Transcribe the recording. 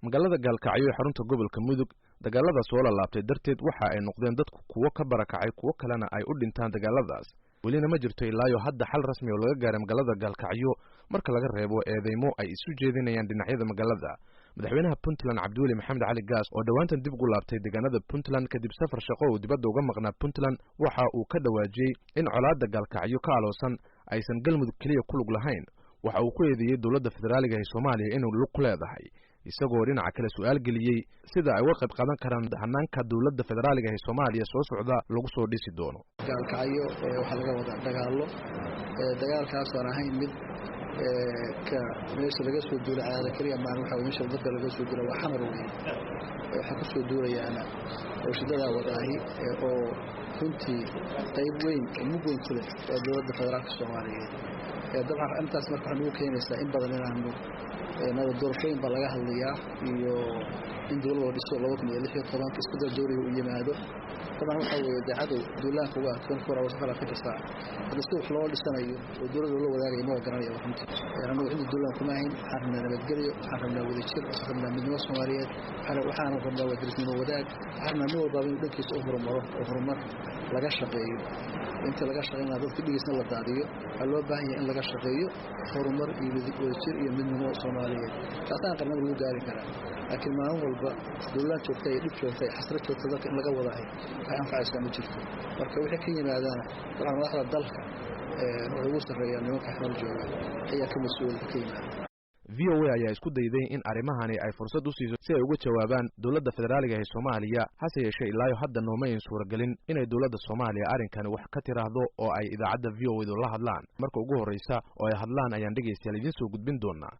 Magaalada Gaalkacyo ee xarunta gobolka Mudug, dagaaladaas oo la laabtay darteed waxa ay noqdeen dadku kuwo ka barakacay, kuwo kalena ay u dhintaan dagaaladaas. Welina ma jirto ilaayo hadda xal rasmi oo laga gaaray magaalada Gaalkacyo, marka laga reebo eedeymo ay isu jeedinayaan dhinacyada magaalada. Madaxweynaha Puntland Cabdiweli Maxamed Cali Gaas oo dhowaantan dib ugu laabtay deegaanada Puntland kadib safar shaqo uu dibadda uga maqnaa Puntland, waxa uu ka dhawaajiyey in colaadda Gaalkacyo ka aloosan aysan Galmudug keliya ku lug lahayn. Waxa uu ku eedeeyey dowladda federaaliga ee Soomaaliya inuu lug ku leedahay, isagoo dhinaca kale su-aal geliyey sida ay uga qayb qaadan karaan hanaanka dowladda federaaliga ee Soomaaliya soo socda lagu soo dhisi doono. Gaalkacyo waxaa laga wadaa dagaallo, dagaalkaasoon ahayn mid ka meesha laga soo duula caada keliya maan. Waxa meesha dadka laga soo duula waa Xamar weyn. Waxaa ku soo duulayaana oo shidadaa wadaahi oo runtii qayb weyn oo mug weyn ku leh waa dowladda federaalka Soomaaliyeed. Dabcan intaas marka waxay nagu keenaysaa in badan inaanu nabad doorashooyin baa laga hadlayaa iyo in dowlad loo dhiso 2016 isbedel dooriga uu yimaado. Dabcan waxaa weeye dee cadow duulaanka uga ah 24 hours, 24 saac. Hadda si wax loo dhisanayo oo dowladda loola wadaagayo maba garanaya runtii. Annagu cidda duulaan kuma ahayn. Waxaan rabnaa nabadgelyo, waxaan rabnaa wadajir, waxaan rabnaa midnimo Soomaaliyeed, waxaan rabnaa wadarisnimo wadaag, waxaan rabnaa nin walbaaba inuu dhankiisa u horumaro oo horumar laga shaqeeyo. Inta laga shaqeynaa dadka dhigiisna la daadiyo, waxaa loo baahan yahay in laga shaqeeyo horumar iyo wadajir iyo midnimo Soomaaliyeed. Taasaan qarnada lagu gaari karaa, laakiin maalin walba duulaan joogta iyo dhib joogta iyo xasro joogta dalka in laga wadahay waxay anfacaysaa ma jirto. Marka wixii ka yimaadaana dabcan madaxda dalka wuxuu ugu sarreeyaa nimanka Xamar jooga ayaa ka mas-uulka ka yimaada. VOA ayaa isku dayday in arrimahani ay fursad u siiso si ay uga jawaabaan dowladda federaaliga ee Soomaaliya, hase yeeshee ilaayo hadda noomayn suuragelin inay dowladda Soomaaliya arrinkani wax ka tiraahdo oo ay idaacadda VOA du la hadlaan. Marka ugu horreysa oo ay hadlaan ayaan dhegaystayaal idiin soo gudbin doonaa.